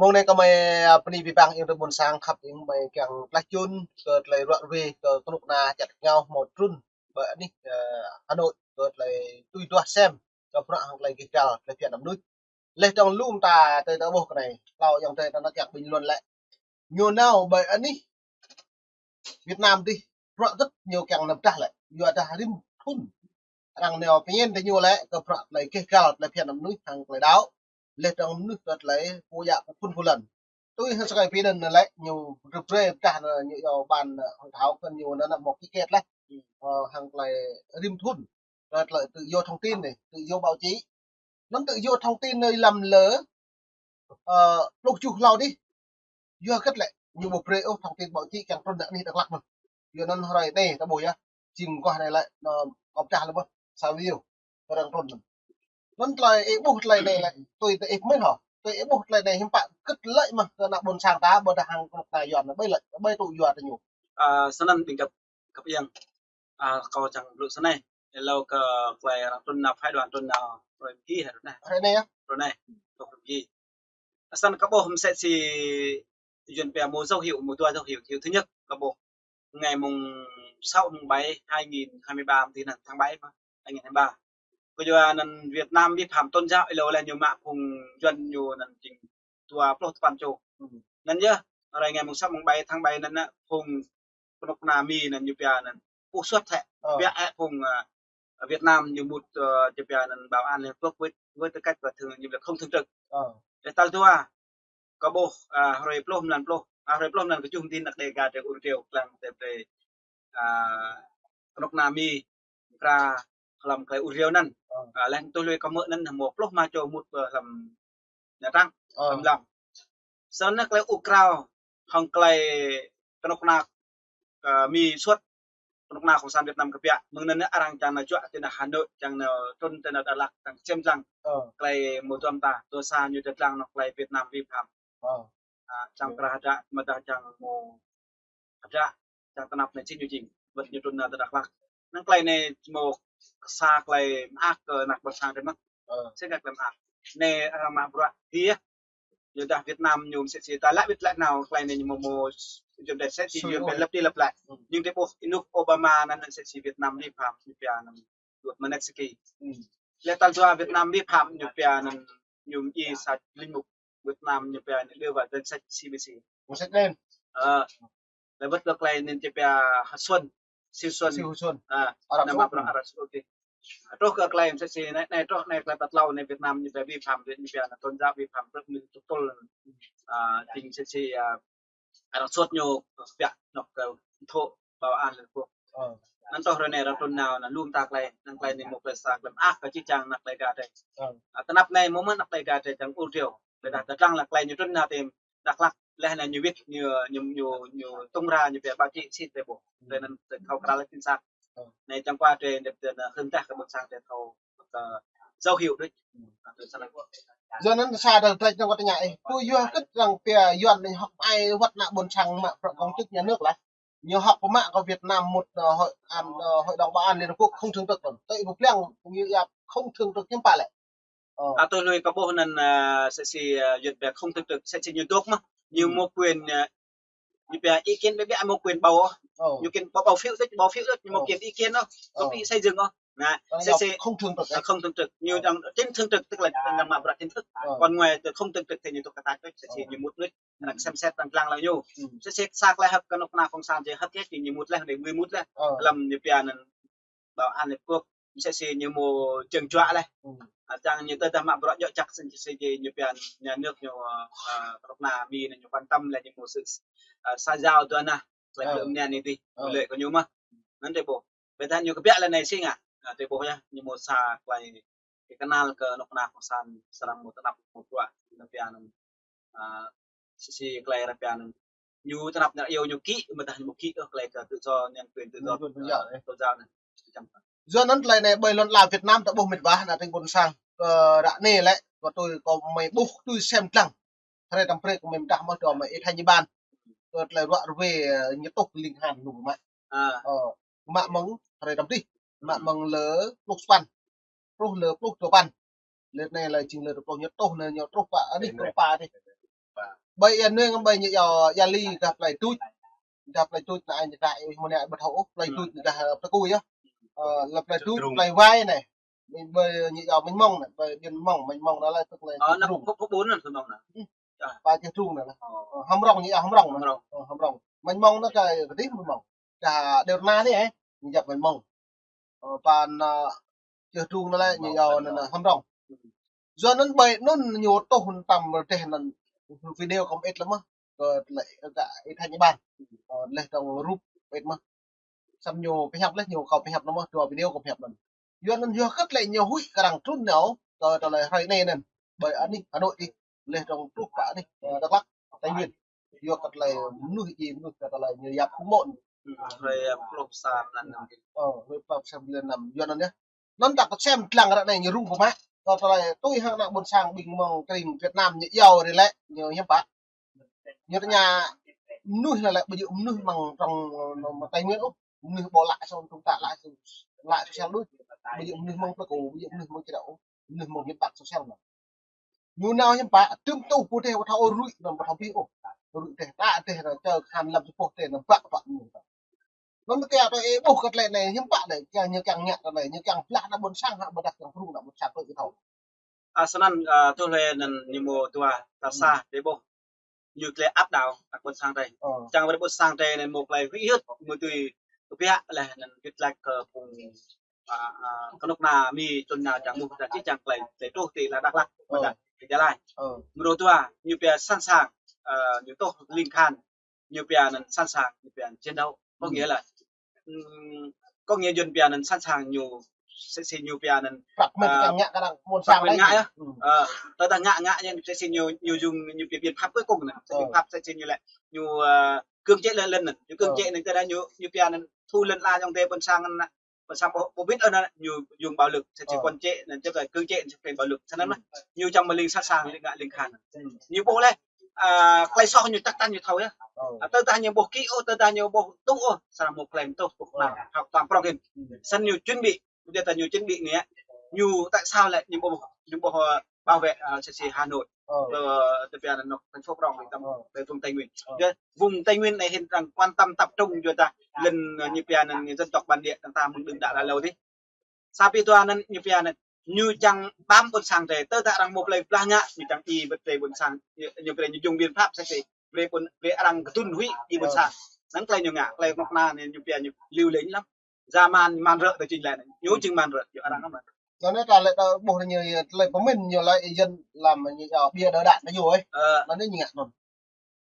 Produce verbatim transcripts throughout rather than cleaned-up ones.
Mông anai kơ mơi, a, bơni abih bang ayŏng adơi ƀôn sang khăp, ayŏng mơi kiăng tlaih čun kơ tơlơi ruă ruê kơ kơnuk kơna čăt kơngiao hmâo trŭn ƀơi anih, a, Hà Nội kơ tơlơi tui duah sem kơ bruă hăng tơlơi gêh gal tơlơi phiăn ană mơnuih. Laih dơ̆ng lu mơta tơlơi ta ƀuh kơ anai, hlâo ayŏng adơi ta nao kiăng bình luận lĕ. Ñu nao ƀơi anih Việt Nam dih, bruă gơ̆t ñu kiăng nao pơdah lĕ. Yua dah rĭm thŭn arăng nao pơñen tơ ñu lĕ kơ bruă tơlơi gêh gal tơlơi phiăn ană mơnuih hăng tơlơi đaŏ. Laih dơ̆ng mơnuih kơ tơlơi pô djă pơphun pơlăn. Tui hăng sơkai Biden anai lĕ, ñu rơbrơi pơdah anai ñu yua ban, ơ, hội thảo kơ ñu anai ană mơ̆ ký kết lĕ. Ơ, hăng tơlơi rĭm thŭn. Kơ tơlơi tự do thông tin anai, tự do báo chí. Anŭn tự do thông tin anai lăm lơ, ơ, pluh tơjuh hlâo dih. Yua hơget lĕ, ñu ƀu brơi ôh thông tin báo chí kiăng trŭn anai Dak Lak mơ̆n. Yua anŭn hrơi anai ta ƀuh yơh. Jing mơguah anai lĕ, anŭn kâo pơdah lĕ mơ̆n, sa video. Arăng trŭn anŭn. Anŭn tơlơi ih ƀuh tơlơi anai lĕ, tui tơ ih mơ̆n hă. Tui ih ƀuh tơlơi anai hiư̆m pă gơ̆t lĕ mơ̆n kơ ană ƀôn sang ta ƀôdah hăng kơnuk kơna Yuan ƀai lĕ, ƀai tŭ yua tơ ñu. A, snăn ƀing găp, găp ayŏng. A, kâo čang blŭ snei. Êlâo kơ tơlơi arăng trŭn nao phái đoàn trŭn nao hrơi mơ̆ng anai hă, ră anai. Hrơi anai yơh? Hrơi anai. Hrơi mơ̆ng anai. Snăn kâo ƀuh mơsĕ si Yuan pia mơ̆ dấu hiệu, mơ̆ dua dấu hiệu. Dấu hiệu thứ nhất kâo ƀuh ngày mùng sáu mùng bảy hai nghìn hai mươi ba, mơ̆ng anai tháng bảy mơ̆n, hai nghìn hai mươi ba. Kơ yua anŭn Việt Nam vi phạm tôn giáo, êlâo lĕ ñu mă phung Yuan ñu anŭn jing dua pluh tơpăn čô. Anŭn yơh, hrơi ngày mùng sáu mùng bảy tháng bảy anŭn, a, phung kơnuk kơna Mi anŭn ñu pia anŭn ƀuh suôt hĕ. Ơ. Pia hĕ phung, a, Việt Nam ñu mŭt, ơ, ñu pia anŭn bảo an Liên Hợp Quốc với, với tư cách là thường, ñu pia không thường trực. Ơ. Tal dua, kâo ƀuh, a, hrơi pluh mlan pluh, a, hrơi pluh mlan kơjuh mơ̆ng anai ană Đêga drei ur rêu klang tơ drei, a, kơnuk kơna Mi mơkra hlăm tơlơi ur rêu anŭn. Ơ. A, laih tui lui kâo hmư̆ anŭn hmâo pluh rơma čô mŭt pơ hlăm Nha Trang, ơ, hlăm lăm. Snăn tơlơi ur krao hăng tơlơi kơnuk kơna, ơ, Mi suôt, kơnuk kơna cộng sản Việt Nam kơbiă. Mơ̆ng anŭn arăng čang nao juă tơ anai Hà Nội, čang nao trŭn tơ anai Dak Lak, čang čiêm dlăng. Ơ. Tơlơi mơ̆ duăm ta, dua sa ñu čang dlăng anŏ tơlơi Việt Nam vi phạm. Ơ. A, čang, ơ, krah hơdră, mơ̆ dah čang mơ̆ hơdră, čang tơnap anai či ñu jing. Wơ̆t ñu trŭn nao tơ Dak Lak. Năng tơlơi anai mơ̆ sa tơlơi mơak kơ ană ƀôn sang drei mơ̆n. Ơ. Sĭt kơ tơlơi mơak. Anai, a, mă bruă hĭ yơh. Yua dah Việt Nam ñu mơsĕ si ta lăi wĭt lăi nao tơlơi anai ñu mơ̆ mơ̆ jom dai mơsĕ si Sui ñu ôh. Pia lăp ti lăp lăi. Hmm. Nhưng drei ƀuh ênuk Obama anŭn mơsĕ si Việt Nam vi phạm ñu pia anŭn luật Magnitsky. Hmm. Lĕ tal dua Việt Nam vi phạm ñu pia anŭn ñu mơ̆ i sa linh mục Việt Nam ñu pia anŭn đưa vào danh sách C B C. Danh sách đen. Ơ. Lĕ wơ̆t kơ tơlơi anŭn či pia Hussein, Siu Sun. Siu Sun. A, Arab Saudi. Arab Saudi. Truh kơ tơlơi mơsĕ si anai, anai truh anai tơlơi tal tlâo anai Việt Nam ñu pia vi phạm, ñu pia anŭn tôn giáo vi phạm, truh anŭn tŭ tŭl, a, jing mơsĕ si, a, Arab Saudi ñu pia anŏ kơ thô bảo an Liên Hợp Quốc. Ơ. Năng truh hrơi anai arăng trŭn nao, năng lu mơta tơlơi, năng tơlơi anai mơ̆ tơlơi sa tơlơi mơak kơ jih jang ană Đêga drei. Ơ. A, tơnap anai mơ̆ mơ̆n ană Đêga drei čang ur rêu. Ƀôdah tơdrăng lĕ tơlơi ñu trŭn nao tơm Dak Lak, laih anŭn ñu wĭt ñu, ñu, ñu, ñu tŭng ra ñu pia báo chí sĭt tơlơi ƀuh. Tơlơi anŭn tơlơi thâo krăn lĕ chính xác. Ơ. Anai čang kơ drei đĕp tơlơi anŭn hưn dah kơ ƀôn sang drei thâo kơ dấu hiệu đôč. Ơ, tui snăn. Yua anŭn sa tơlơi drei čang kơ tơña ih. Tui yua hơget arăng pia Yuan anai hŏk ai wơ̆t ană ƀôn sang mă bruă công chức nhà nước lĕ. Ñu hŏk pơmă kơ Việt Nam một, ơ, hội an, ơ, hội đồng bảo an Liên Hợp Quốc không thường trực. Tui ih ƀuh pliăng ñu yap không thường trực hiư̆m pă lĕ. Ơ. A, tui lui kâo ƀuh anŭn, a, mơsĕ si, a, Yuan pia không thường trực, mơsĕ si ñu dŏ mơ̆n. Ñu, hmm, mơ̆ quyền, a, ñu pia ý kiến ƀiă ƀiă mơ̆ quyền bầu. Ơ. Ñu quyền bỏ, bỏ phiếu đôč, bỏ phiếu đôč, ñu mơ̆, ơ, quyền ý kiến ôh, ơ, góp ý xây dựng ôh. Anŭn, mơsĕ si không thường trực, ơ, không thường trực. Ñu, ơ, đang chính thường trực tức là, ơ, đang mă bruă chính thức. Ơ. Còn ngoài từ không thường trực thì ñu tŭ kơ ta đôč, mơsĕ si, ơ, ñu mŭt đôč. Arăng xem xét arăng lăng lăng ñu. Hmm. Mơsĕ si sa tơlơi hơ̆k kơnuk kơna cộng sản či hơ̆k yơh či ñu mŭt laih đĕ mơ̆ mŭt laih. Ơ. Lăm ñu pia anŭn bảo an Liên Hợp Quốc, mơsĕ si ñu mơ̆ jơ̆ng juă laih. Hmm. A, čang ñu tơdah mă bruă djŏ jak sĭt či ñu pia nhà nước ñu, a, kơnuk kơna Mi anai ñu quan tâm lĕ ñu mơ̆ sự, a, xã giao dua nah, tơlơi, ơ, blŭ mơ̆n anai dih, ơ, lĕ kơ ñu mơ̆n. Anŭn drei ƀuh. Ƀôdah ñu kơbiă lĕ anai si ngă. A, drei ƀuh yơh, ñu mơ̆ sa tơlơi kơ kơnal kơ kơnuk kơna cộng sản srăng mơ̆ tơnap mơ̆ bruă, ñu pia anŭn. A, mơsĕ si tơlơi arăng pia anŭn. Ñu tơnap ñu iâu ñu kĭ, ƀôdah ñu mơ̆ kĭ ôh tơlơi kơ tự do nhân quyền, tự do, nhân quyền tôn giáo, ơ, tôn giáo anai. Yua anŭn tơlơi anai ƀơi lŏn ala Việt Nam ta ƀuh mĕt wa, ană tring ƀôn sang. Kơ ră anai lĕ, kơ tui kơ mơi ƀuh tui sem dlăng. Hrơi tăm prêk kơ mơi mơdah mơ̆ dua mơi ih hai ñu ban. Kơ tơlơi ruă ruê, ơ, ñu tuh ling han lu mă. A. Ơ, mă mơ̆ng hrơi tăm dih. Mă mơ̆ng lơ pluh sapăn. Truh lơ pluh dua păn. Lĕ anai lĕ jing lơ pluh ñu tuh anai ñu truh pă, anih truh pă dih. Ƀơi ia nương ƀơi ñu yua ia li gah plei tuč. Gah plei tuč na anh ta ih mô ne ƀu thâo ôh, plei tuč gah plei kui yơh. Ơ, lĕ plei tuč, plei wai anai. Ƀơi ñu yua Mênh Mông anai, ƀơi Điện Mông, Mênh Mông anai lĕ tức là Ơ, Čư̆ Trung. Phú Bốn anai, Mênh Mông anai. Ơ, Čư̆ Trung anai. Ơ, Hăm Rông ñu yua Hăm Rông anai. Hăm Rông. Ơ, Hăm Rông. Mênh Mông anai kơ kơdih Mênh Mông. Kơ Đêo Rơna anai, ơ, ñu yua Mênh Mông. Ơ, pơ anai, ơ, Čư̆ Trung anai lĕ ñu yua anai, anai Hăm Rông. Yua anŭn ƀơi anŭn ñu tuh tăm rơdêh anŭn video kơ mơit lăm mơh. Kơ tơlơi kơ ih tha ñu ƀan. Ơ, lĕ tơ̆ng rup mơit mơh. Samơ̆ ñu pơhiăp lĕ ñu kâo pơhiăp lăm mơh, dua video kâo pơhiăp lăm. Yua anŭn yua hơget lĕ ñu huĭ kơ arăng trŭn nao kơ tơlơi hrơi anai anŭn. Ƀơi anih Hà Nội dih. Lĕ tơ̆ng truh pơ anih, ơ, Dak Lak, Tây Nguyên. Yua kơ tơlơi mơnuih ih mơnuih kơ tơlơi ñu yap kơ mơ̆n. Hrơi pluh sa blan năm. Ơ, hrơi pluh sa blan năm. Yua anŭn yơh. Anŭn ta kơ sem lăng ră anai ñu rŭng pơmă. Kơ tơlơi tui hăng ană ƀôn sang ƀing mơ̆ng kring Việt Nam ñu iâu ri lĕ, ñu hiư̆m pă. Ñu tơña mơnuih anai lĕ ƀu djơ̆ mơnuih mơ̆ng trong, mơ̆ng Tây Nguyên ôh. Mơnuih ƀu lăi sông trung ta lăi sông, lăi sông sel đôč. Ƀu djơ̆ mơnuih mơ̆ng plei ku, ƀu djơ̆ mơnuih mơ̆ng Čư̆ Đao ôh. Mơnuih mơ̆ng miền Bắc sông sel anŭn. Ñu nao hiư̆m pă, tơm tuh pô dêh ƀu thâo ôh rui, anŭn ƀu thâo ƀing ôh. Rui dêh, ta dêh anŭn čơ khan lăm sơpôh dêh anŭn ƀă ƀă ñu. Anŭn kơ tơlơi ih ƀuh kơ tơlơi anai hiư̆m pă anai, kiăng ñu kiăng ngă tơlơi anai, ñu kiăng blah ană ƀôn sang hă, ƀôdah kiăng pơrŭng ană ƀôn sang tui ih thâo. Ơ, snăn, ơ, tuh lĕ anŭn ñu mơ̆ dua ta sa dêh ƀuh. Ñu tơlơi ăp đao, ană ƀôn sang drei. Ơ. Čang wơ̆t ƀôn sang drei anŭn mơ̆ tơlơi huĭ hyưt, mơ̆ tui kơ biă lĕ anŭn wĭt lač kơ phung, ơ, ơ, kơnuk kơna Mi trŭn nao čang ƀuh ta čih čang tơlơi, tơlơi truh ti lăn Dak Lak, ƀôdah ti Gia Lai. Ơ. Mơ̆ dua, ñu pia sẵn sàng, ơ, ñu tuh ling khan, ñu pia anŭn sẵn sàng, ñu pia chiến đấu. Có nghĩa là, ừm, có nghĩa Yuăn pia anŭn sẵn sàng ñu, sĕ sĕ ñu pia anŭn, prăp mĭn, ơ, kiăng ngă kơ arăng ƀôn prăp sang mĭn đôč. Ngă yơh. Ơ, tơdah ngă ngă ñu sĕ sĕ ñu, ñu dùng ñu pia biện pháp cuối cùng anŭn. Sĕ biện pháp sĕ sĕ ñu lĕ, ñu, ơ, cưỡng chế lĕ lĕ anŭn. Ñu cưỡng chế anŭn tơdah ñu, ñu pia anŭn thu lăn la ayŏng adơi ƀôn sang anŭn. Ƀôn sang ƀu, ƀu ƀĭt ôh anŭn, ñu dùng bạo lực, sĕ sĕ quản chế anŭn, chứ không phải cưỡng chế, chứ không phải bạo lực. Snăn mơ̆, ñu čang mơ̆ ling sẵn sàng, ling ngă ling khan. Ñu ƀuh lĕ, ơ, tơlơi soh ñu chắc chắn ñu thâo yơh. Ơ, tơdah ñu ƀu kĭ ôh, tơdah ñu ƀu tŭ ôh, srăng mơ̆ tơlơi mơtuh, ƀu kơnang, hŏk tuang prŏng hĭn. Snăn ñu chuẩn bị, ƀu djơ̆ ta ñu chuẩn bị anai, ñu tại sao lĕ ñu ƀu, ñu ƀu, ơ, bảo vệ, ơ, sĕ sĕ Hà Nội. Ơ. Ơ, tơpia anŭn thành phố prŏng đi tăm, về vùng Tây Nguyên. Yua, vùng Tây Nguyên anai hĭn arăng quan tâm tập trung yua ta, lăn, ơ, ñu pia anŭn dân tộc bản địa, arăng ta mơ̆ng đưm đă lơi dih. Sa pi dua anŭn ñu pia anŭn, ñu čang băm ƀôn sang drei, tơdah arăng mơ̆ plei blah ngă, ñu čang ih ƀơi plei ƀôn sang, ñu, ñu pia ñu dùng biện pháp sĕ sĕ, plei ƀôn, plei arăng kơdŭn huĭ ih ƀôn sang. Anŭn tơlơi ñu ngă, tơlơi kơnuk kơna anai ñu pia ñu liều lĩnh lắm. Zaman man rơ̆ tơ jing lĕ anai, ñu jing man rơ̆, yua arăng man rơ̆. Anŭn anai ta lĕ ta ƀuh ñu, tơlơi pơmĭn ñu lĕ ih jăn lăm ñu yua bia đỡ đạn ta yua ih. Ơ. Anŭn anai ñu ngă anŭn.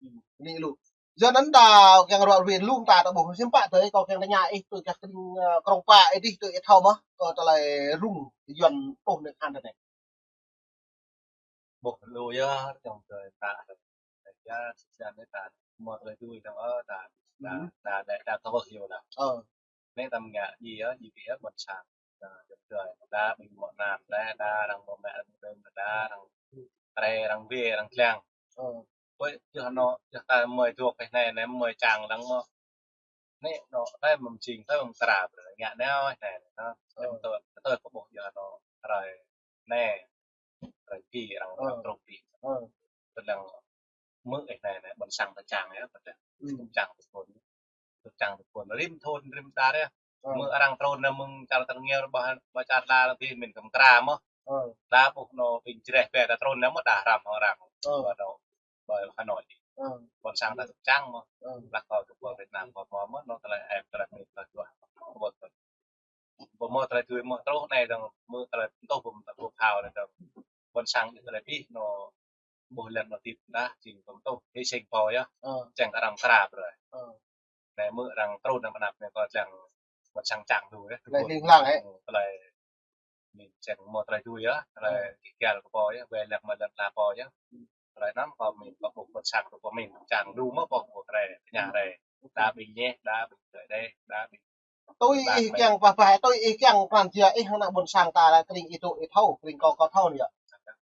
Ơ, anai lu. Yua anŭn ta kiăng ruă ruai lŏm ta, ta ƀuh hiư̆m pă tơlơi kâo kiăng tơña ih tui kơ kring, ơ, krong pa ih dih tui ih thâo mơ̆, kơ tơlơi rŭng Yuăn tuh nao khan tơ anai. Ƀuh lu yơh, trong tơlơi ta, ta, ta, ta, ta, mơ̆ tơlơi tui ta, ơ, ta, ta, ta, ta, ta, ta, kơ ƀuh yơh ta. Ơ. Anai tăm ngă djai yơh, djai pia yơh, ƀôn sang. Ơ, trong tơlơi, ta ƀing mơ̆ anăn, ta, ta, arăng mơ̆ mă, arăng mơ̆, ta, arăng, rai, arăng wai, arăng tlang. Ơ. Ôi, yơh anŭn, yơh ta mơi duôk kơ anai, anai mơi čang lăng mơ̆. Anai anŭn, ta mơ̆ng jing, ta mơ̆ng kra, ƀrơ ngă anai, anai, anai. Ơ. Em tơ, tơ kơ ƀuh yơh anŭn, rai, anai, rai pi, arăng, ơ, arăng trŭn pi. Ơ. Tơ lăng mơ̆ anai, anai, ƀôn sang ta čang yơh, ta čang. Ơ. Čang tơpŭn. Tơ čang tơpŭn rĭm thŭn, rĭm dar yơh. Ơ. Mơ̆ arăng trŭn nao mơ̆ng čar tơngiao ƀă, ƀă čar la anŭn dih mĭn kăm kra mơ̆. Ơ. Đa ƀuh anŭn ƀing Jrai pĕ ta trŭn nao mơ̆ đa hrăm hŏ arăng. Ơ. Ƀă anŭn, ƀơi Hà Nội dih. Ơ. Ƀôn sang ta tŭ čang mơ̆. Ơ. Lah kơ tŭ ƀơi Việt Nam kơ mơ̆ mơ̆ anŭn tơlơi ĕp tơlơi mĭn tơlơi juă. Ƀu mơ̆ tơlơi tui mơ̆ truh anai dơ̆ng mơ̆ tơlơi tuh ƀu mơ̆ ta ƀu phao anai dơ̆ng. Ƀôn sang ñu tơlơi pih anŭn ƀuh lĕ anŭn tip dah jing ƀu mơ̆ tuh, hy sinh pô yơh. Ơ. Čang arăng kra brơi. Ơ. Anai mơ̆ arăng trŭn nao pơ anăp anai kơ čang ƀôn sang čang tui yơh. Tơlơi hling hlang, ơ. Tơlơi mĭn čang mơ̆ tơlơi tui yơh, tơlơi kĭ kial kơ pô yơh, wai lăng mă lăng la pô yơh. Tơlơi anŭn kơ mĭn kơ ƀuh ƀôn sang kơ pô mĭn čang tui mơ̆ pô kơ rai, tơña rai. Đa ƀing ñĕh, đa ƀing tơlơi đeh, đa ƀing Tui ih kiăng pah pah, tui ih kiăng pran jua ih hăng ană ƀôn sang ta lĕ kring ih tŭ ih thâo, kring kâo kâo thâo anai yơh.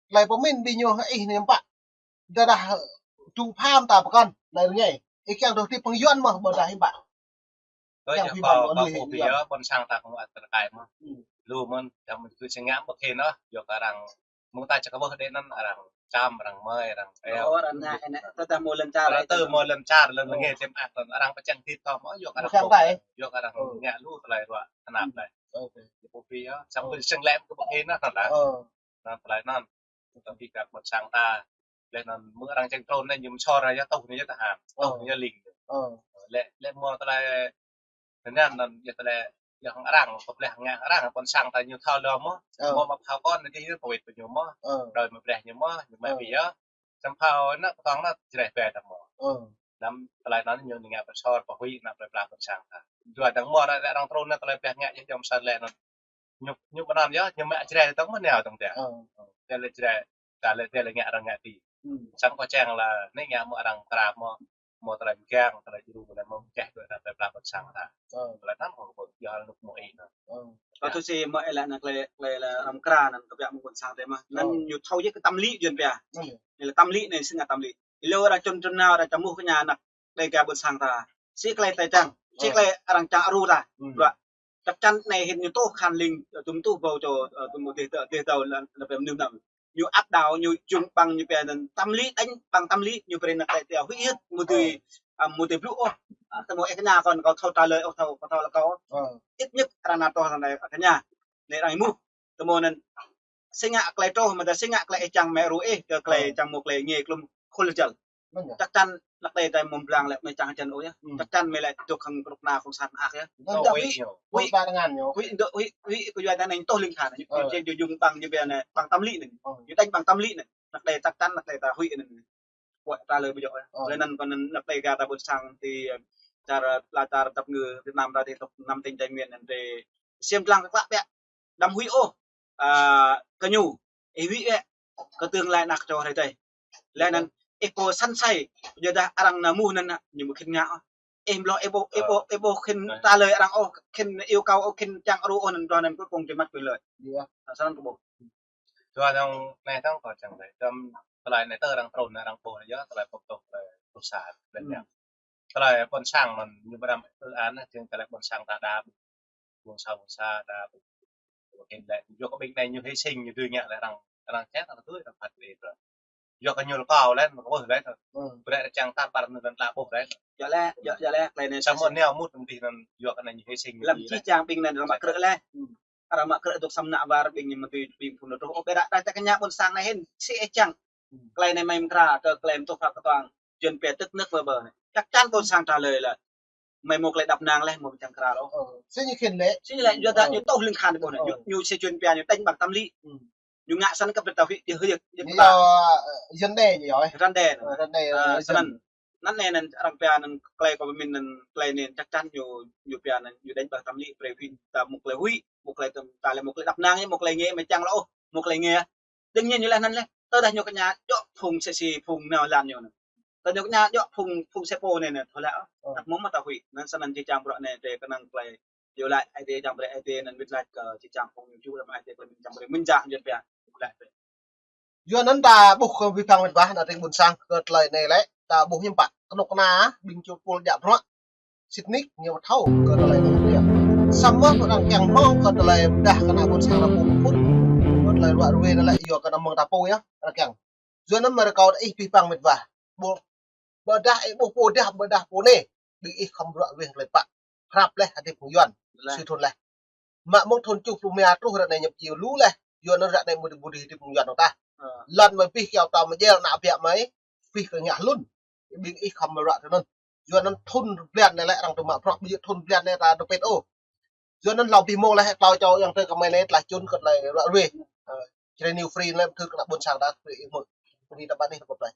Tơlơi pơmĭn ƀing ñu hăng ih anai hiư̆m pă. Tơdah tŭ pham ta pơkŏn, anai rơngai. Ih kiăng tŭ tip pơng Yuăn mơ̆ ƀôdah hiư̆m pă. Tui kiăng yơh phi kâo, ƀan kâo lui ƀuh hiư̆m pă. Ƀôn sang ta kơ mơ̆ ăt tơkai mơ̆. Lu mơ̆n, čang mơ̆ tui sơngam ƀu khĭn ôh, yua kơ arăng mơ̆ng ta čơkă ƀuh đeh anŭn arăng čăm, arăng mơi, arăng eo. Ơ, arăng ngă anai, tơdah mơ̆ lŏn čar. Arăng tơ mơ̆ lŏn čar, lŏn ngă čem ah, arăng pơčăng tĭt tŏ mơ̆, yua kơ arăng, yua kơ arăng ngă lu tơlơi ruă tơnap lĕ. Ơ, pô phi yơh, samơ̆ seng lĕ kơ pô phi anŭn lĕ. Anŭn tơlơi anŭn. Tơdah ƀing gah ƀôn sang ta. Lĕ anŭn mơ̆ arăng čang trôn anai ñu mơsor anai yơh, tŏh anai yơh tơhan. Tŏh anai yơh ling. Lĕ, lĕ mơ̆ tơlơi anŭn, anŭn yơh tơlơi yơh hăng arăng, kơ bleh ngă arăng, ƀôn sang ta ñu thâo lŏ mơ̆. Mơ̆ mă phao kon anai yơh pơwĭt pơ ñu mơ̆. Đơi mă bleh ñu mơ̆, ñu mă ƀiă. Samơ̆ phao anŭn pơtong anŭn Jrai ƀe ta mơ̆. Anăm tơlơi anŭn ñu ngă pơsor, pơhuĭ anŭn plơi pla ƀôn sang ta. Yua dang mơ̆ arăng, arăng trôn anŭn tơlơi bleh ngă yơh jăm sat lĕ anŭn. Ñu, ñu mơnăn yơh, ñu mă Jrai tŏng mơ̆ nao tŏng tĕ. Tơlơi Jrai, tơlơi, tơlơi ngă arăng ngă ti. Samơ̆ kơ čang lĕ, anai ngă mơ̆ arăng krap mơ̆, mơ̆ tơlơi mgang, tơlơi djru, tơlơi mơ̆ keh kơ tơlơi pla ƀôn sang ta. Tơlơi anŭn kơ ƀôn yơh lŭk mơ̆ ih anŭn. Kơ tui si mơ̆ ih lĕ anŭn tơlơi, tơlơi lĕ arăng kra anŭn kơ biă mơ̆ ƀôn sang ta mơ̆. Anŭn ñu thâo yơh kơ tâm lý jun pia. Anai lĕ tâm lý anai, si ngă tâm lý. Ih lŏ arăng čun čun nao, arăng čang mơ̆ kơ ñu anŭn đe gah ƀôn sang ta. Si tơlơi ta čang, si tơlơi arăng čang aru ta. Bruă. Chắc chắn anai hĭn ñu tŏh khan ling, ơ, tŭm tŏh ƀâo čô, ơ, tŭm mơ̆ dih tơ, dih tơ lăn, lăn pem nưm nao. Ñu ăt đao, ñu jung ƀăng ñu pia anŭn tâm lý, đánh bằng tâm lý, ñu brơi anŭn tơlơi ta huĭ hĭ, mơ̆ tui, ơ, mơ̆ tui blŭ ôh. Ơ, tơmơ̆ ih kơ ñu kŏn kâo thâo trả lời ôh, thâo, kâo thâo lă kâo. Ih ñĕk arăng nao tŏh anai kơ ñu. Anai arăng ih mơ̆. Tơmơ̆ anŭn si ngă tơlơi truh, mơ̆ tơdah si ngă tơlơi ih čang mă aru ih, kơ tơlơi čang mơ̆ tơlơi ngă klum khul jal. Chắc chắn anŭn tơlơi ta mơ̆ blang lĕ mơ̆ čang čan ôh yơh. Chắc chắn mơ̆ lĕ dŏ hăng kơnuk kơna cộng sản ăh yơh. Huĭ, huĭ, huĭ, huĭ, huĭ, kơ yua ta anai tŏh ling khan, ñu, ñu jung ƀăng ñu pia anai, bằng tâm lý anai. Ñu đánh bằng tâm lý anai. Anŭn tơlơi chắc chắn anŭn tơlơi ta huĭ anai. Kuat ta lơi ƀu djơ̆. Lĕ anŭn kơ anŭn anŭn tơlơi gah ta ƀôn sang ti, ơ, čar, ơ, la čar dap ngơ Việt Nam ta ti tŏk năm tỉnh Tây Nguyên anŭn ti ksiêm dlăng kơ klă biă. Đăm huĭ ôh. Ơ, kơ ñu. Ih huĭ biă. Kơ tương lai anăk čô hrơi tơi. Lĕ anŭn ih pô săn sai. Yua dah arăng nao mơ̆ anŭn ñu ƀu khĭn ngă ôh. Ih mlŏ ih ƀu, ih ƀu, ih ƀu khĭn trả lời arăng ôh, khĭn yêu cầu ôh, khĭn čang aru ôh anŭn, bruă anŭn cuối cùng chỉ mất quyền lợi. Anŭn săn kơ ƀu. Yua dong anai dong kơ čang lĕ, dong tơlơi anai tơ arăng trôn, arăng ƀuh yơh, tơlơi pơtô, tơlơi pơsat, tơlơi ñăp. Tơlơi ƀôn sang anŭn ñu ƀu đăm ư an, jing tơlơi ƀôn sang ta đa, ƀôn sang, ƀôn sang đa, ƀôn sang lĕ, yua kơ ƀing anai ñu hy sinh, ñu dưi ngă lĕ arăng, arăng čang, arăng dưi, arăng phat lĕ. Yua kơ ñu lăi kâo lĕ, kâo ƀuh lĕ. Brơi čang tar par anŭn lĕ ƀuh lĕ. Yua lĕ, yua, yua lĕ, tơlơi anai samơ̆ nao mŭt tơm dih anŭn, yua kơ anai ñu hy sinh. Lăm ñu či čang ƀing anŭn arăng mă krư̆ lĕ. Arăng mă krư̆ dŏ samơ̆ nao war ƀing ñu mơ̆ tui ƀing phun truh. Ơ, ƀiă dah ta kơ ñu ƀôn sang anai hĭn, si ih čang. Tơlơi anai mơ̆ mơ̆ng kra, tơ tơlơi mơ̆ tŏh pha kơ tuang. Jun pia tơk nơk vơ bơ anai. Chắc chắn ƀôn sang trả lời lĕ. Mơ̆ mơ̆ tơlơi đăp năng lĕ, mơ̆ čang kra lŏ. Si ñu khĭn lĕ. Si ñu lĕ, yua dah ñu tŏh ling khan ƀôn anai. Ñu, ñu si jun pia ñu đánh bằng tâm lý. Ñu ngă săn kơ ƀrư̆ ta huĭ, ti huĭ, ti huĭ. Yua, ơ, dân đe ñu yơh. Răn đe. Ơ, răn đe, ơ, dân. Anŭn, anŭn anai anŭn arăng pia anŭn tơlơi kơ pơmĭn anŭn tơlơi anai chắc chắn ñu, ñu pia anŭn ñu đánh bằng tâm lý, brơi huĭ ta mơ̆ tơlơi huĭ, mơ̆ tơlơi tơm, ta lĕ mơ̆ tơlơi đăp năng, mơ̆ tơlơi ngă, mơ̆ čang lŏ ôh, mơ̆ tơlơi ngă. Đương nhiên ñu lĕ anŭn lĕ, tơdah ñu kơ ñu djŏ phung sĕ si phung nao lăn ñu anŭn. Tơdah ñu kơ ñu djŏ phung, phung sĕ pô anai anŭn, thâo lĕ ôh. Tơdah mơ̆ mă ta huĭ, anŭn săn anŭn či čang bruă anai, tơlơi kơnang tơlơi Yua lĕ ai tiê čang brơi ai tiê anŭn wĭt laĭ kơ či čang phung ñu ču, lăm ai tiê kơ ƀing čang brơi mơ̆ng jang jun pia. Yua lĕ. Yua anŭn ta ƀuh kơ abih bang mĕt wa ană tring ƀôn sang kơ tơlơi anai lĕ, ta ƀuh hiư̆m pă. Kơnuk kơna ƀing čô pul djă bruă. Sĭt nik ñu thâo kơ tơlơi anai yơh. Samơ̆ arăng kiăng hmâo kơ tơlơi pơdah kơ ană ƀôn sang ta pô pun. Kơ tơlơi ruă ruê anai lĕ yua kơ ană mơ̆ng ta pô yơh, arăng kiăng. Yua anŭn mơ̆ rơkâo ih abih bang mĕt wa. Ƀu, ƀôdah, ih ƀuh pô dah, ƀôdah pô anai. Ƀing ih khŏm ruă ruê tơlơi pă. Hrăp leh hơdip phung Yuan. Leh. Sui thun leh. Mă mơ̆ng thun tơjuh pluh rơma truh ră anai ñu pơjing lu leh. Yua anŭn ră anai mơ̆ dih, mơ̆ dih hơdip phung Yuan ta. Lăn mơ̆ abih kiaŏ ta mơjel ană biă mơi. Abih kơ ngă hlŭn. Ƀing ih khŏm ruă tui anŭn. Yua anŭn thun blan anai lĕ arăng tŭ mă bruă, ƀu djơ̆ thun blan anai ta tŭ pĭt ôh. Yua anŭn hlâo abih mơ̆ng leh, hlâo čô yang tơ kơ mơi anai tơlơi čun kơ tơlơi ruă ruê. Ơ, Jrai New Free lĕ thư kơ ană ƀôn sang ta, ih mơ̆. Free ta ƀăn ih ta pơplai.